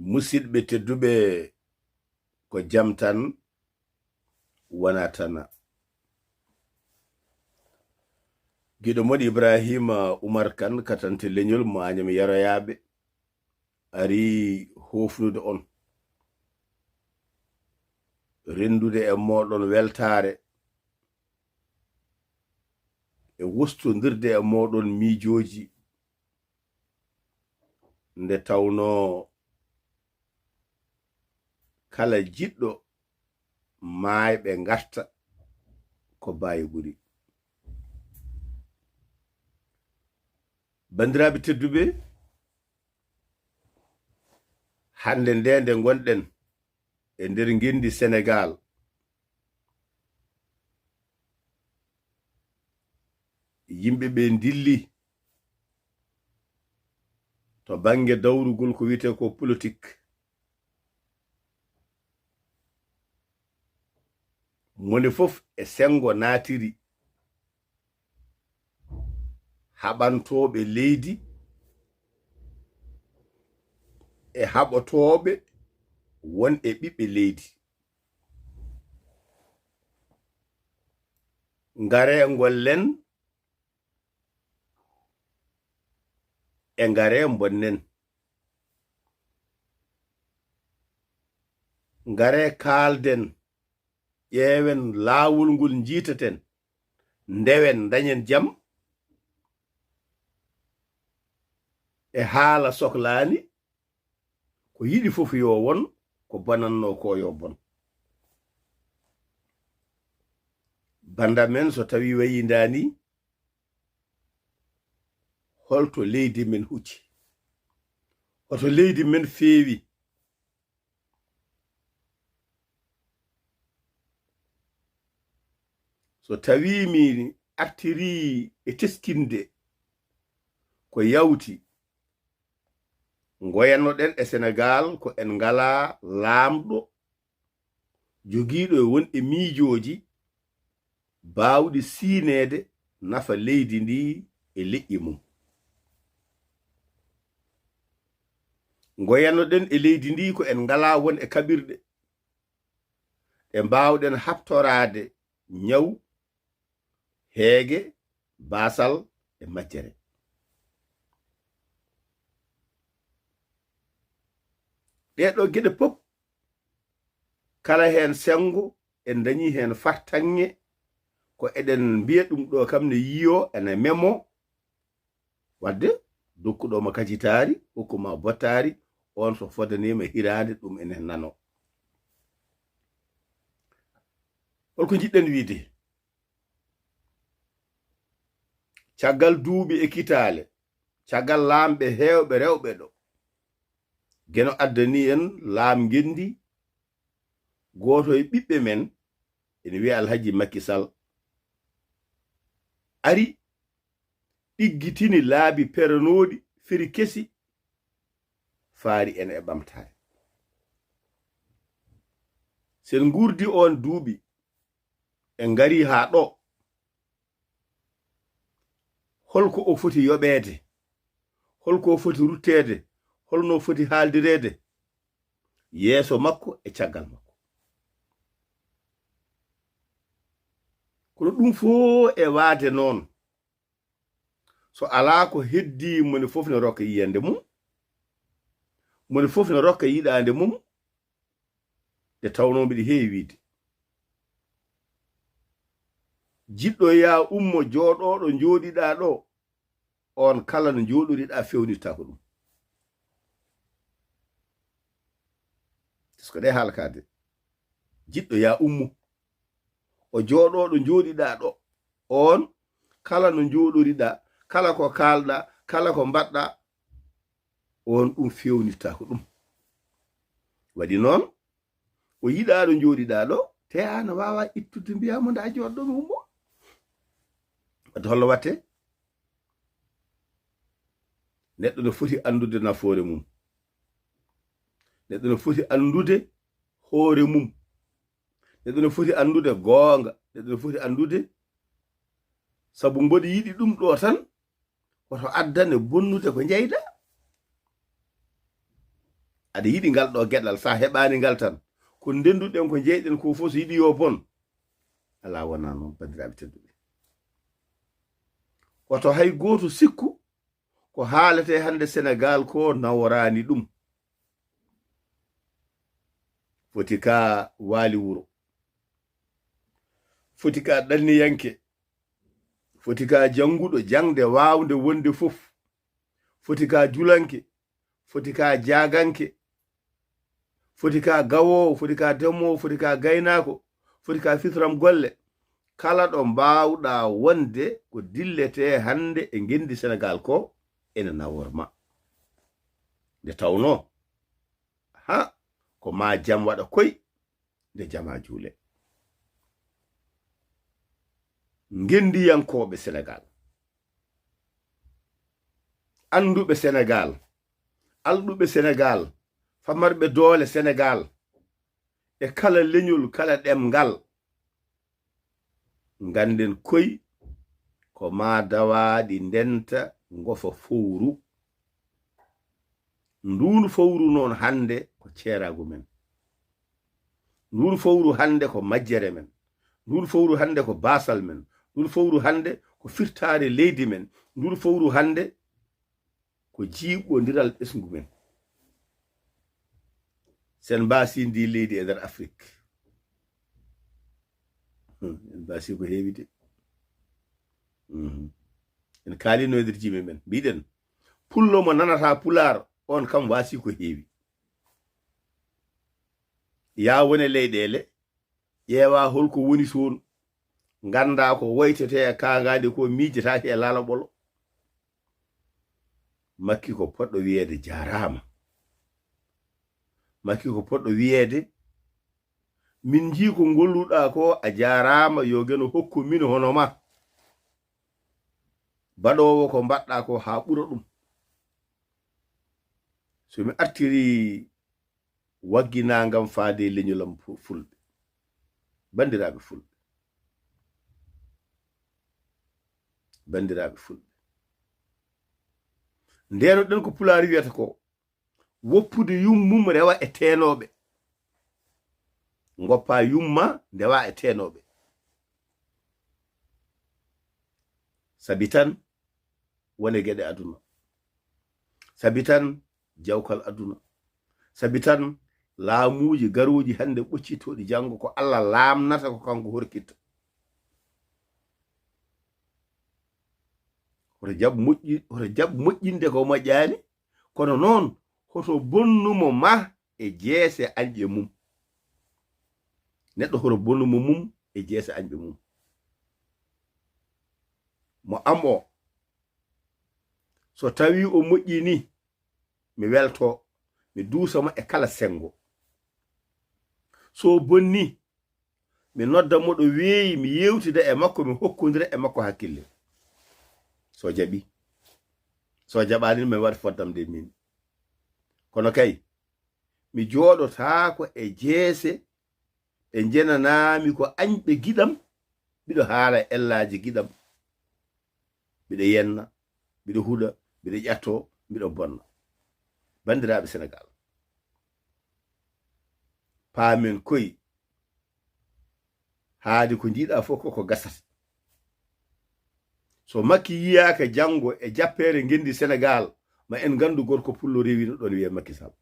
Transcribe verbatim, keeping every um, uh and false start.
Musidɓe tedduɓe, ko jam tan wonatana. Giɗo mon Ibrahima Umar Kan, katante leñol mo Añam Yaroyaaɓe, ari hofnude on, renndude e mooɗon weltaare, e wostondirde e mooɗon miijooji, nde tawnoo kala jiɗɗo maayɓe ngarta ko baayo ɓuri. Banndiraaɓe tedduɓe, hannde nde, nde ngonɗen e nder ngenndi Senegaal, yimɓe ɓe ndilli to bannge dawrugol ko wiyetee ko politik. Moni fof e senngo naatiri, haɓantooɓe leydi e haɓotooɓe won e ɓiɓɓe leydi. Ngaree ngollen e ngaree mbonnen. Ngaree kaalden, ƴeewen laawol ngol njiiteten, ndewen, ndañen jam e haala soklaani, ko yiɗi fof yo won, ko bonannoo ko yo bon. Bannda men, so tawii wayindaani, holto leydi men huci? Hoto leydi men feewi? So tawii mi artirii e teskinde ko yawti, ngoyannoɗen e Senegaal ko en ngalaa laamɗo jogiiɗo e won e miijooji baawɗi siineede nafa leydi ndi e leƴƴi mum. Ngoyannoɗen e leydi ndi ko en ngalaa won e kaɓirɗe ɗe mbaawɗen haɓtoraade ñaw, heege, baasal e majjere. Ɗee ɗoo geɗe pop, kala heen senngo, en ndañii heen fartaŋŋe, ko eɗen mbiya ɗum ɗoo kam ne yiyoo, ene memoo. Wadde, dokkuɗo ma kacitaari, hokku ma bottaari, on so fodaniima hiraande, ɗum ene nanoo. Holko njiɗɗen wiide? Caggal duuɓi e kitaale, caggal laamɓe heewɓe rewɓe ɗo, Geno addani en laam ngenndi, gooto e ɓiɓɓe men, ene wiyee Alhaji Makki Sal, ari ɗiggitini laabi peranooɗi feri kesi, faari en e ɓamtaare. Sen nguurdi on duuɓi, en ngari haa ɗo. Holko o foti yoɓeede? Holko o foti rutteede? Holno o foti haaldireede? Yeeso makko e caggal makko. Kono ɗum fof e waade noon, so alaa ko heddii, moni fof ne rokka yiyannde mum, moni fof ne rokka yiɗaande mum, nde tawnoo mbiɗa heewi wiide. Jiɗɗo yaa ummo jooɗooɗo njooɗiɗaa ɗo, on kala no njooɗoriɗaa fewnittaako ɗum. Est-ce que ɗe haalkaade? Jiɗɗo yaa ummo. O jooɗooɗo njooɗiɗaa ɗo, on kala no njooɗoriɗaa, kala ko kaalɗaa, kala ko mbaɗɗaa, on ɗum fewnittaako ɗum. Waɗi noon, o yiɗaa ɗo njooɗiɗaa ɗo, te aan a waawaa ittude mbiyaa mo ndaa jooɗɗo mi ummo. Wadde holno watte? Neɗɗo no foti anndude nafoore mum. Neɗɗo no foti anndude hoore mum. Neɗɗo no foti anndude goonga. Neɗɗo no foti anndude, sabu mboɗo yiɗi ɗum ɗo tan, woto addane bonnude ko njeyda. Aɗa yiɗi ngal ɗo geɗal, sa heɓani ngal tan, ko ndenduɗen, ko jeyɗen ko fof, so yiɗi yo bon. Alaa, wonaa noon, banndiraaɓe tedduɓe. Woto hay gooto sikku ko haalete hannde Senegaal ko naworaani ɗum. Foti ka waali wuro. Foti ka ɗanniyanke. Foti ka jannguɗo jaŋde waawnde wonde fof. Foti ka julanke. Foti ka jaaganke. Foti ka gawoowo, foti ka demoowo, foti ka gaynaako, foti ka fitram golle. Kala ɗo mbaawɗa wonde ko dilletee hannde e ngenndi Senegaal ko ene nawor ma. Nde tawnoo, ha, ko ma jam waɗa koy, nde jama juule. Ngenndiyankooɓe Senegaal, annduɓe Senegaal, alɗuɓe Senegaal, famarɓe doole Senegaal, e kala leñol, kala ɗemngal, ngannden koy ko ma dawaaɗi ndenta ngofa fowru. Nduun fowru noon hannde ko ceeraagu men. Nduun fowru hannde ko majjere men. Nduun fowru hannde ko baasal men. Nduun fowru hannde ko firtaare leydi men. Nduun fowru hannde ko jiiɓondiral ɓesngu men. Sen mbaasi ndi leydi e nder Afrik. Hmm, en mbaasi ko heewi de. Mhm. En kaalino e nder jime men. Mbiɗen, pullo mo nanata pulaar, on kam waasi ko heewi. Yaa wone leyɗeele, ƴeewa holko woni toon. Ngannda ko woytetee e kaangaade ko, miijetaake e laalo ɓolo. Makki ko poɗɗo wiyeede jaaraama. Makki ko poɗɗo wiyeede, min njii ko ngolluɗaa ko, a jaaraama, yo Geno hokku min hono ma. Baɗoowo ko mbaɗɗaa ko haa ɓura ɗum. So mi artiri wagginaa ngam faade leñolam fu-, fulɓe. Banndiraaɓe fulɓe. Banndiraaɓe fulɓe. Ndeenoɗen ko pulaar wiyata ko, woppude yummum rewa e teenooɓe. Ngoppa yumma ndewa e teenooɓe. Sabi tan wone geɗe aduna. Sabi tan jawkal aduna. Sabi tan laamuuji garooji hannde ɓoccitooɗi janngo ko Allah laamnata ko kanko horkitta. Hoto jaɓ moƴƴi-, hoto jaɓ moƴƴinde ko moƴƴaani, kono noon hoto bonnu mo ma e jeese añɓe mum. Neɗɗo hoto bonnu mo mum e jeese añɓe mum. Mo am o, so tawi o moƴƴini, mi welto, mi duusa mo e kala senngo. So bonni, mi nodda mo ɗo weeyi, mi yewtida e makko, mi hokkondira e makko hakkille. So jaɓi. So jaɓaani, mi waɗa foddam nde min. Kono kay, mi jooɗotaako e jeese ɓe njenanaami ko añɓe giɗam, mbiɗo haala ellaaji giɗam. Mbiɗo yenna, mbiɗo huɗa, mbiɗo ƴatto, mbiɗo bonna. Banndiraaɓe Senegaal, paamen koy, haadi ko njiɗa fof koko gasata. So Makki yiyaaka janngo e jappeere ngenndi Senegaal, ma en nganndu gorko pullo rewino ɗon wiyee Makki Sall.